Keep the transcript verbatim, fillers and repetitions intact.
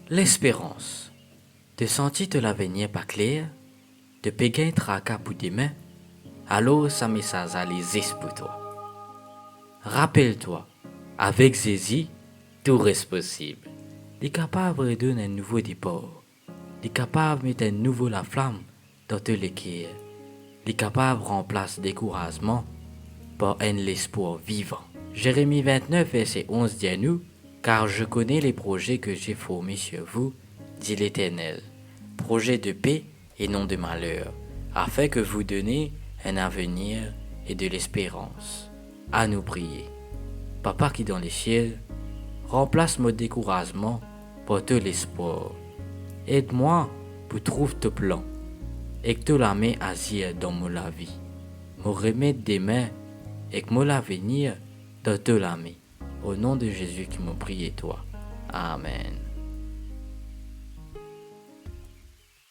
Lesperans. To santi to lavenir pa kler? To pe gagn traka pou dime? Alor sa mesaz la li zis pou twa. Rapel twa, avek Zezi, tou res posib. Li kapav redonn enn nouvo depar. Li kapav met enn nouvo laflam dan to leker. Li kapav ranplas dekourazman par enn lespwar vivan. Zeremi vintnef verse onz dir nou, "Car je connais les projets que j'ai formés sur vous, dit l'Éternel, projets de paix et non de malheur, afin que vous donner un avenir et de l'espérance." Anou priye. Papa ki dan lesiel, ranplas mo dekourazman par to lespwar. Ed mwa pou trouv to plan ek to lame azir dan mo lavi. Mo remet dime ek mo lavenir dan to lame. O non de Zezi ki mo priye twa. Amen.